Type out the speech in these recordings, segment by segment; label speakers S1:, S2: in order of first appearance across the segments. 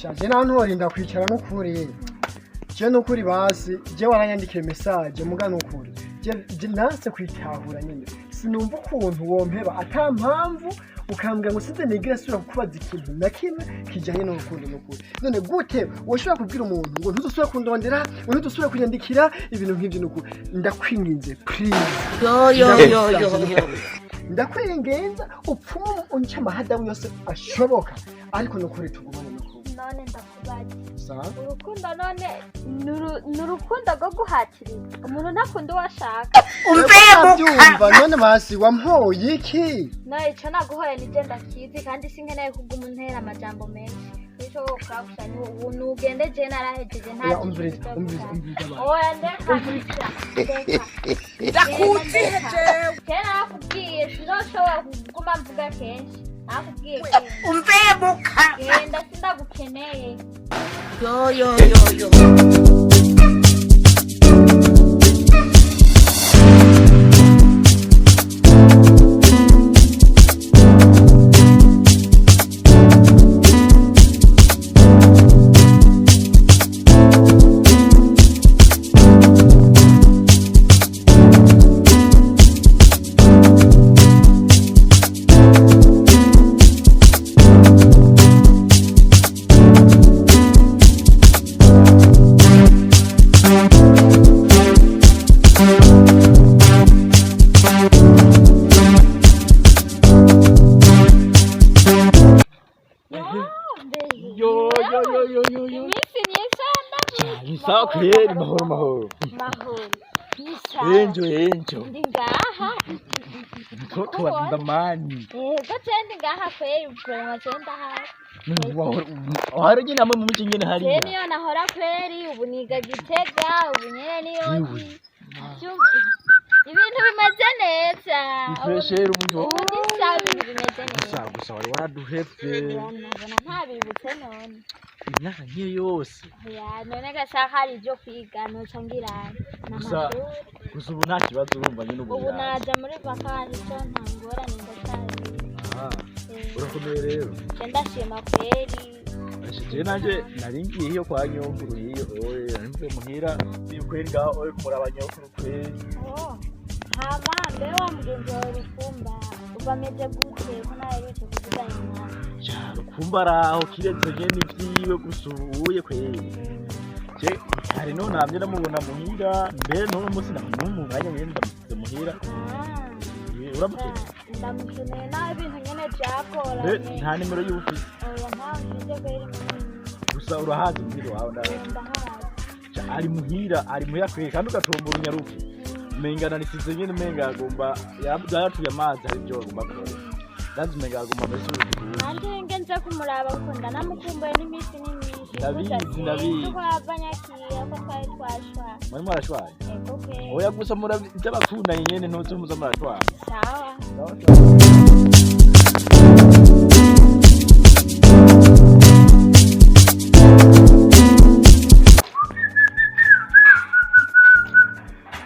S1: Shaje naho ntorinda kwicara n'ukuri. Je n'ukuri basi, je waranyandikiye message muga n'ukuri. Je nanse kwitahura nyene. Sinumva ukuntu wompeba ata mpamvu, ukambwira ngo sinze nigire sura kukubaza ikintu na kimwe kijanye n'urukundo n'ukuri. None gute woshobora kubwira umuntu ngo ntuzusubire kundondera, ngo ntuzusubire kunyandikira ibintu nk'ivyo n'ukuri? Ndakwinginze, please.
S2: Yo yo yo yo yo.
S1: Ndakwinginza upfume unce amahadamu yose ashoboka, ariko nukuri tugumane nukuri.
S3: None ndakubaza.
S1: Sawa.
S3: Urukundo none ni urukundo rwo guhatiriza umuntu ntakunda uwo ashaka.
S1: Ndabyumva, none basi wampoye iki?
S3: No ico naguhoye nije ndakizi, kandi sinkeneye kuguma untera amajambo menshi. Nico wokora gusa ni ubu nugende, je narahejeje nta
S1: Oya,
S3: kintu
S1: umviriza,
S3: kizoguha.
S1: umviriza, umviriza basi.
S3: Oya, ndeka ndeka.
S2: Ndakuzihe jewe.
S3: Je narakubwiye, sinoshobora kuguma mvuga kenshi, narakubwiye kenshi.
S2: Umvemuka.
S3: Genda, sindagukeneye.
S2: Yo yo yo yo.
S4: Yo yo yo yo yo yo.
S3: Iminsi myinshi ndavuze.
S4: Sawa kweli, mahoro mahoro.
S3: Mahoro ni sawa.
S4: Enjo enjo.
S3: Ndi ngaha.
S4: Mtoto wa ndamani.
S3: Yego, je ndi ngaha kweri, ubwo je ndaha.
S4: Wahari nyine hamwe mu mici nyine
S3: Je
S4: hariya.
S3: niyo nahora kweri, ubu niga Gitega, ubu nyene niyo
S4: Yewe.
S3: ndi. Ibintu bimeze neza.
S4: Ifresheri umuntu.
S3: Ubu ni sawa, ibintu bimeze
S4: Gusa
S3: neza.
S4: gusa wari waraduhevye.
S3: Nabona ntabibutse none.
S4: Imyaka nk'iyo yose.
S3: Ya none gashaka hari ibyo kwiga noca ngira
S4: Gusa
S3: n'amashuri.
S4: gusa ubu nta kibazo, urumva nyine ubu.
S3: Ubu
S4: biraza.
S3: naja muri vakansi, so nta ngorane, ndacyari.
S4: Ah, urakomeye rero.
S3: Je ndashima kweri.
S4: Je nanje nari ngiye iyo kwa nyokuru hiyo, oye nari mvuye muhira kweri ngaho oye kumuraba nyokuru kweri.
S3: Oh, hama mbe wa mugenzi wawe Rukumba uba ameze gute, ko naherutse kuvugana nawe?
S4: Ja, Rukumba araho, kiretse nyene ivyiwe gusa ubuye kweri. Je hari none namye ndamubona muhira, mbere n'uno munsi namumu mwanya nyene ndamusize muhira.
S3: Ah,
S4: Uramukeneye?
S3: Ndamukeneye nawe, ibintu nyene
S4: Mbe
S3: vyakoranye.
S4: nta nimero yiwe ufise?
S3: Oya, ntawe mfise kweri munini.
S4: Gusa urahazi muhira wawe ndawe?
S3: Ndahazi.
S4: Ja, ari muhira, ari muhira kweri, kandi ugatombora unyaruke. Umenga narisize nyene, umenga agomba yaratuye amazi, hari ivyo agomba gukora. Ndazi umenga agomba mbese urukundo.
S3: Nanje nge nze kumuraba kuko ndanamukumbuye n'iminsi ni myinshi.
S4: Ndabizi, ndabizi.
S3: Ko yava nyakira ko twari twashwa.
S4: Mwari mwarashwaye?
S3: Ego kweri.
S4: Oya, gusa murabi iby'abakundanye nyene ntuzi muza murashwara.
S3: Sawa.
S4: Sawa, sawa.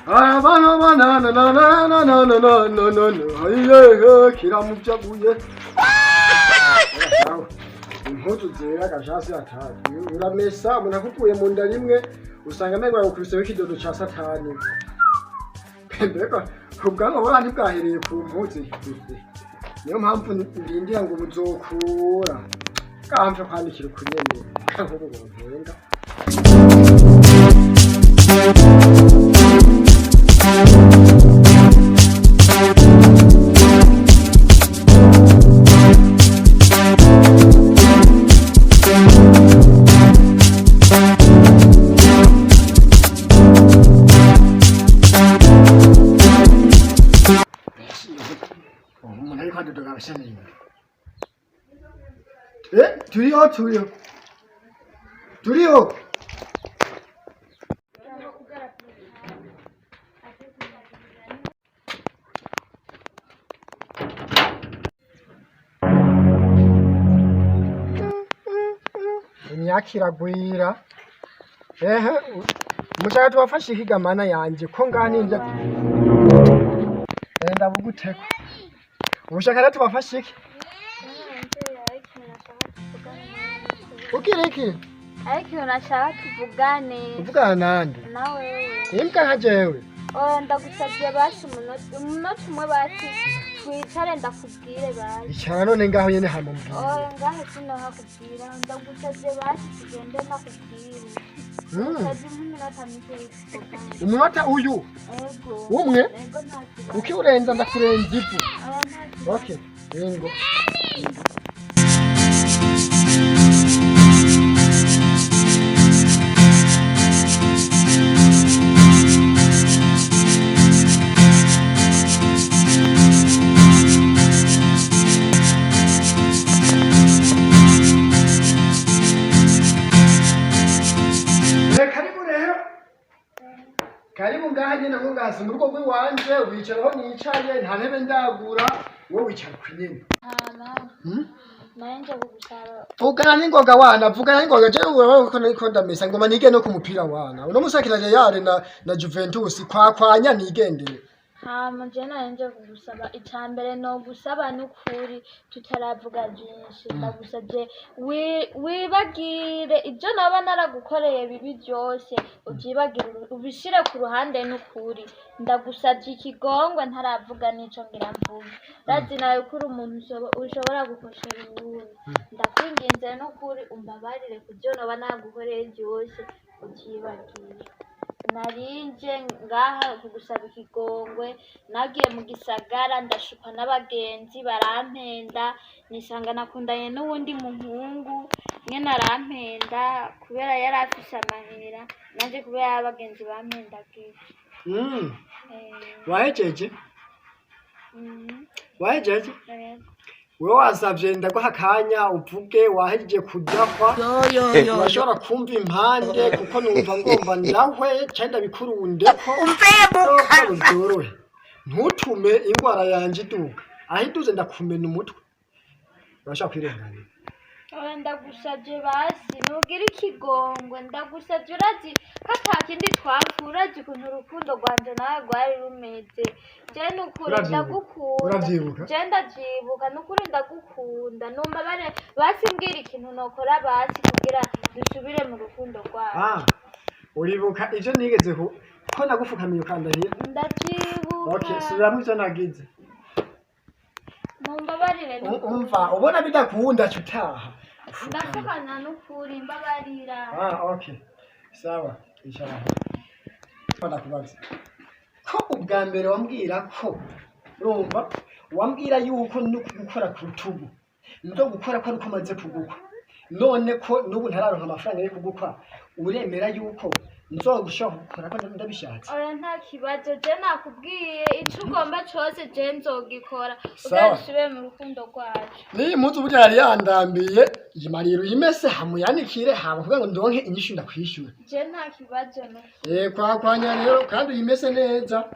S1: Abana bana na na na na na na na na na na ayiyehe kiramujaguye. Impuzu zera gashasi atatu uramesa, umuntu akukuye mu nda rimwe usanga amenyo yagukubiseho ikidodo ca satani. Mbega ubwanwa buriya ntibwahereye ku mpuzu? Niyo mpamvu ndindira ngo buzokura bwamve kwandikira ukunyene nk'ubu bontenga. Umuntu ariko adodoga abashanira. Eh, turiho, turiho, turiho. Imyaka iragwira. Ehe, mushaka tubafashe ihigamana yanje ko ngaha ninja ndabuguteko ubushaka rero tubafashe iki? Ugira iki?
S3: Ariko ikintu nashaka tuvugane.
S1: Uvugana nande?
S3: Nawe.
S1: Imbwa nka jewe?
S3: Oya, ndagusabye basi umunota umwe basi twicare ndakubwire basi.
S1: Icara none ngaho nyene hama mbwire.
S3: Oya, ngaho sinohakubwira, ndagusabye basi tugende nakubwire. Ndagusabye nk'iminota mike tuvugane.
S1: Umunota uyu?
S3: Ego.
S1: Umwe?
S3: Ego, nta kibazo.
S1: Ukiurenza ndakurenza ivu.
S3: Oya, nta kibazo.
S1: Okay, ingo. Karibu rero, karibu ngaha nyene, ngo ngaha si mu rugo rw'iwanje, wicara aho nicaye, nta ntebe ndagura, wowe wicara ku nyene.
S3: Hama nanje kugusaba.
S1: Vugana n'ingoga wana, vugana n'ingoga. Jewe urabona ko nariko ndamesa, ngoma nige no ku mupira wana. Uno musi akina Real na Juventus, kwakwanya nigendere.
S3: Hama je nanje kugusaba, ica mbere nogusaba n'ukuri tutaravuga vyinshi, ndagusavye wibagire ivyo noba naragukoreye bibi vyose, uvyibagire, ubishire ku ruhande n'ukuri. Ndagusavye ikigongwe ntaravuga n'ico ngira mvuge. Urazi nawe ko uri umuntu ushobora gukoshera uwundi. Ndakwinginze n'ukuri umbabarire ku vyo noba naragukoreye vyose, uvyibagire. Narinje ngaha kugusaba ikigongwe. Nagiye mu gisagara ndashukwa n'abagenzi barampenda, nisanga nakundanye n'uwundi muhungu nyene arampenda kubera yari afise amahera, nanje kubera abagenzi bampendagiye.
S1: Wahejeje? Wahejeje?
S3: Yego.
S1: Wewe wasavye ndaguha akanya uvuge, wahejeje kudahwa?
S2: Yo yo yo yo.
S1: Urashobora kumva impande kuko numva ngomba ndahwe canke ndabikurundeko.
S2: Umve mu
S1: ko byorohe, ntutume ingwara yanje iduka, aho iduze ndakumena umutwe. Urashobora kwirenganira.
S3: Oya, ndagusavye basi ntugire ikigongwe, ndagusavye. Urazi ko ata kindi twapfa, urazi ukuntu urukundo rwanje nawe rwari rumeze. Je nukuri
S1: Uravyibuka?
S3: ndagukunda.
S1: Uravyibuka?
S3: Je ndavyibuka, nukuri ndagukunda. Numva bare basi mbwira ikintu nokora basi kugira dusubire mu rukundo rwacu.
S1: Ah, uribuka ivyo nigeze ko nagufukamiye ukandahira?
S3: Ndavyibuka.
S1: Okay, subiramwo ivyo nagize.
S3: Mumbabarire.
S1: Umva, ubona bidakunda ca utaha.
S3: Ndafukana nukuri, mbabarira.
S1: Ah, okay, sawa, icara aho. Ndakubaza ko ubwa mbere wambwira ko, urumva, wambwira yuko no kugukora ku rutugu ndo gukora ko ariko maze kugukwa, none ko n'ubu ntararonka amafaranga yo kugukwa, uremera yuko nzogushobora kugukora ko ndabishatse?
S3: Oya, nta kibazo, je nakubwiye ico ugomba cose je nzogikora kugira
S1: Sawa.
S3: dusubire mu rukundo rwacu.
S1: N'iyi mpuzu burya yari yandambiye, yimarira uyimese hamuyanikire hama kugira ngo ndonke inyishu ndakwishyura.
S3: Je nta kibazo no.
S1: Eh, kwakwanya rero kandi uyimese neza.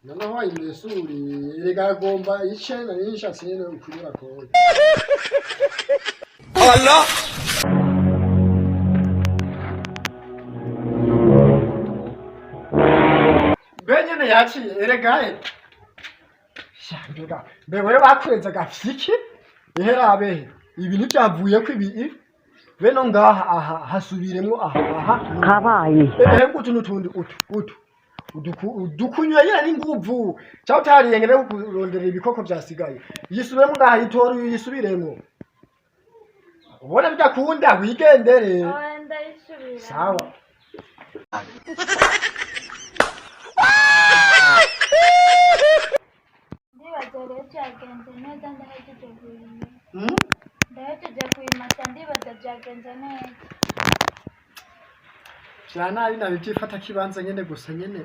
S1: Noneho wayimesuriye, erega agomba ice nari nshatse nyene kunyura koga.
S5: Allah.
S1: Mbe nyene yaciye erega sha mbega mbe wewe bakureze agafyiki iherabehe ibi ntivyavuyeko ibi beno ngaha aha hasubiremwo aha aha.
S2: Kabaye.
S1: Ehe, utu n'utundi utu utu udukunywa nyene n'inguvu cyangwa utariyengere kurondera ibikoko vyasigaye, yisubiremo ngaha, yitora yisubiremwo, ubona bidakunda wigendere.
S3: Oya, ndayisubira.
S1: Sawa.
S3: Ndibaza rero vyagenze neza, ndahejeje kuyimesa.
S1: Mm?
S3: Ndahejeje kuyimasa, ndibaza vyagenze neza.
S1: Vya nabi nabi vyifata kibanza nyene gusa nyene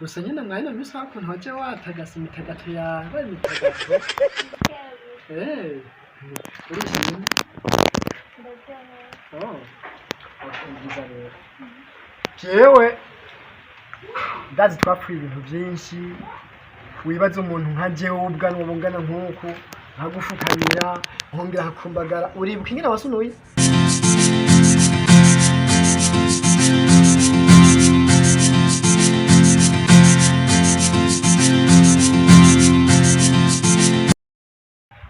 S1: gusa nyene mwanya misa ukuntu waje watagasa imitagato yawe imitagato. Urishimye?
S3: Ndaryohewe.
S1: Oh, okay, byiza rero. Jewe ndazi twapfuye ibintu byinshi, wibaza umuntu nka jewe ubwanwa bungana nk'uku nkagufukamira nkongera nkakumbagara, uribuka ingene wasunuye?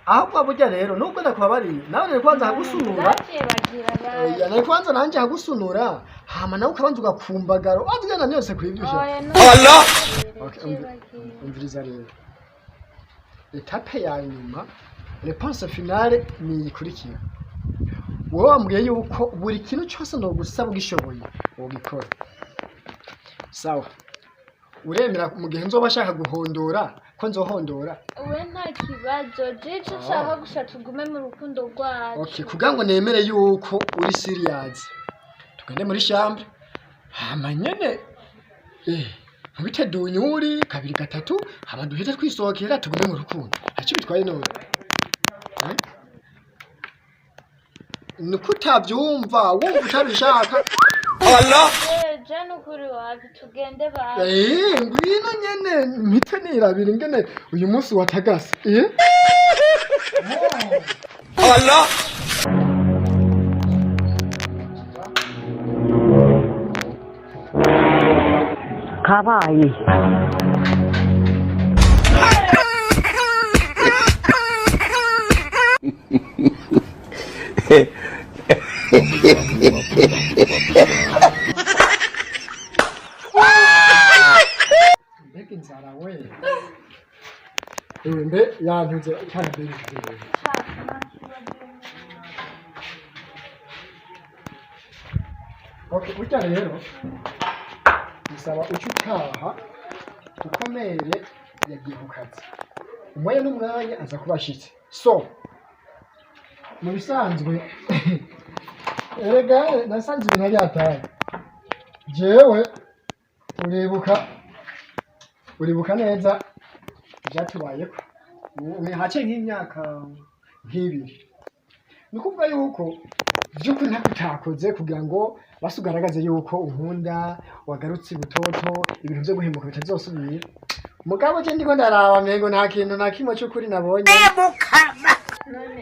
S1: Ahubwo burya rero nubwo ndakubabariye, nawe nari kwanza hagusunura.
S3: Ndavyibagira basi.
S1: Oya, nari kwanza nanje hagusunura, hama nawe ukabanza ugakumbagara wazigana yose kw'ivyusha.
S3: Oya.
S1: Okay, umviriza rero, étape ya nyuma, réponse finale ni iyikurikira: wowe wambwiye yuko buri kintu cyose nogusaba ugishoboye wogikora, sawa? Uremera mu gihe nzoba ashaka guhondora ko nzohondora?
S3: We, nta kibazo, je ico nshaka gusa tugume mu rukundo rwacu.
S1: Okay, kugira ngo nemere yuko uri serious, tugende muri chambre, hama nyene nkubite dunyuri kabiri gatatu, hama duhite twisohokera, tugume mu rukundo. Ntacyo bitwaye none. Eh? Nuko utavyumva, wumva utabishaka.
S3: Je nukuri wapi, tugende basi.
S1: Ngwino nyene mpite nirabira ingene uyu munsi watagase. Allah.
S2: Kabaye.
S1: Mbega inzara we! Mbe yantuze cyane mbere. Okay, burya rero bisaba uca utaha, kuko mère yagiye ku kazi, umwanya n'umwanya aza kuba ashitse. So mu bisanzwe erega nasanze ibintu ari hatari. Jewe uribuka neza ivyatubayeko haciye nk'imyaka nk'ibiri. Ni ukuvuga yuko by'ukuri ntako utakoze kugira ngo basi ugaragaze yuko unkunda, wagarutse butoto, ibintu vyo guhemuka bitazosubira. Mugabo je ndiko ndaraba mengo nta kintu na kimwe c'ukuri nabonye.
S3: None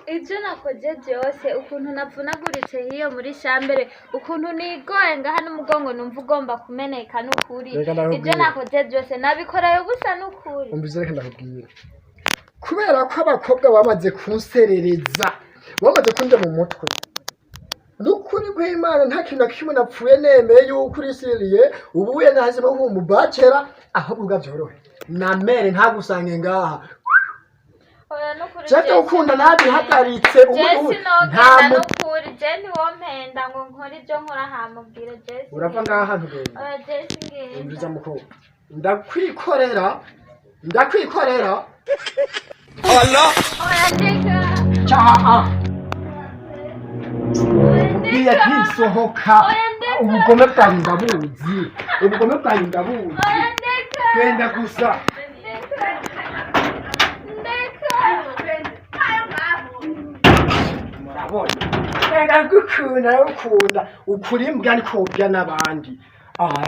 S3: ibyo nakoze byose, ukuntu navunaguritse hiyo muri chambre, ukuntu nigoye ngaha n'umugongo numva ugomba kumeneka, n'ukuri
S1: Reka ndakubwira.
S3: ibyo nakoze byose nabikorayo gusa, n'ukuri.
S1: Umvize, reka ndakubwira, kubera ko abakobwa bamaze kunserereza, bamaze kunja mu mutwe, n'ukuri kw'Imana nta kintu na kimwe napfuye. Nemeye yuko uri sérieux, ubuye nahazemo nk'umubacera, ahubwo ubwa vyorohe na mère ntagusange ngaha.
S3: Oya, n'ukuri.
S1: Jewe gukunda nabihagaritse ubu.
S3: Jesi
S1: Ubu nta
S3: nogenda, n'ukuri je ntiwompenda ngo nkore ibyo nkora hamubwire Jesi.
S1: Urava ngaha ntugenda.
S3: Oya, Jesi ngenda.
S1: Umviriza mukobwa, ndakwikorera, ndakwikorera.
S3: Oya, ndeka.
S1: Cyaha.
S3: Oya,
S1: Ubwiye
S3: ndeka.
S1: ntisohoka.
S3: Oya, ndeka.
S1: Ubugome bwanyu ndabuzi, ubugome bwanyu ndabuzi.
S3: Oya, ndeka.
S1: Genda gusa.
S3: Ndeka, ndeka.
S1: Murabona, ndagukunda, ndagukunda ukuri imbwa niko ubya n'abandi. Aha.